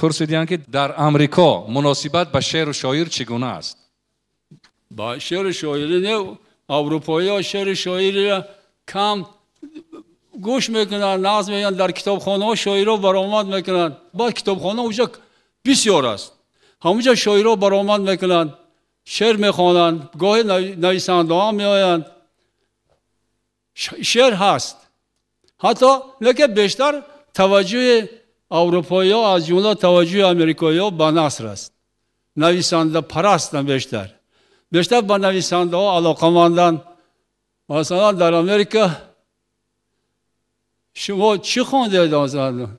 Пурсиданд, ки дар Амрико муносибат ба шеъру шоир чӣ гуна аст? Ба шеъру шоирӣ не, аврупоиҳо шеъру шоириро кам гӯш мекунанд, нағз мегӯянд. Дар китобхонаҳо шоирҳо баромад мекунанд. Баъд китобхона уҷа бисёр аст, ҳамуҷа шоирҳо баромад мекунанд, шеър мехонанд, гоҳе нависандаҳо меоянд. Шеър ҳаст ҳатто, лекин бештар таваҷҷӯҳи аврупоиҳо, аз ҷумла таваҷҷӯҳи амрикоиҳо ба наср аст. Нависандапарастанд бештар, бештар ба нависандаҳо алоқаманданд. Масалан, дар Америка шумо чӣ хондед? Масалан,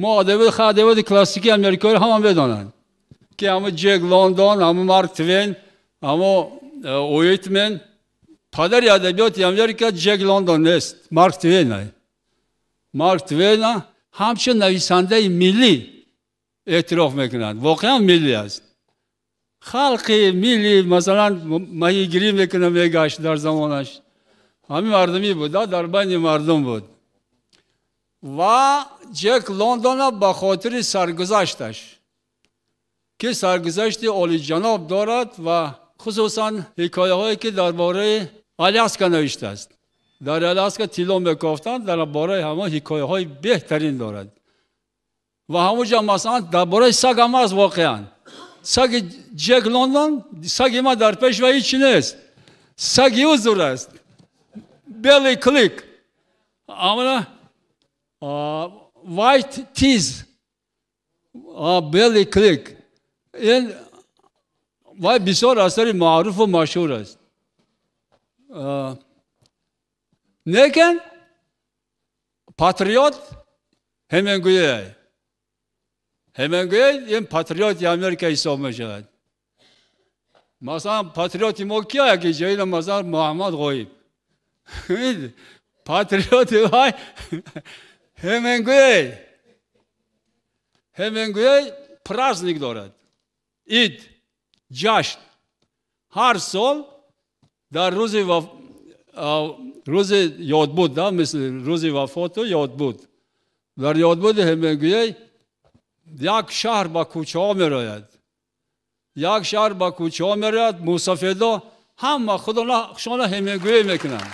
мо адабиёти классикии амрикоиро ҳама медонанд, ки ҳама Ҷек Лондон, ҳама Марк Твен, ҳама Уитмен. Падари адабиёти Америка Ҷек Лондон нест, Марк Твен. Марк Твена ҳамчун нависандаи миллӣ эътироф мекунанд. Воқеан миллӣ аст. Халқи миллӣ, масалан, маҳигирӣ мекунад, мегашт дар замонаш. Ҳамин мардумӣ буд, дар байни мардум буд. Ва Ҷек Лондона ба хотири саргузашташ, ки саргузашти олиҷаноб дорад ва хусусан ҳикояҳое, ки дар бораи Аляска навиштааст. Дар Аляска тилло мекофтанд, дар бораи ҳамон ҳикояҳои беҳтарин дорад. Ва ҳамонҷо, масалан, дар бораи саг ҳам аст. Воқеан саги Ҷек Лондон, саги ма дар пеш ва ҳеҷ нест, саги ӯ зур аст. Билли Клик, амана White Teeth, Билли Клик, ин вай бисёр асари маъруфу машҳур аст. Лекин патриот Хемингуэй. Хемингуэй ин патриоти Америка ҳисоб мешавад. Масалан, патриоти мо кия? Ки ҷоина, масалан, Муҳаммад Ғоиб. Патриоти вай Хемингуэй. Хемингуэй праздник дорад, ид, ҷашн. Ҳар сол дар рӯзи ёдбуд, мисли рӯзи вафоту ёдбуд, дар ёдбуди Хемингуэй як шаҳр ба кӯчаҳо мерояд, як шаҳр ба кӯчаҳо мерояд. Мусафедо ҳама худошона Хемингуэй мекунанд.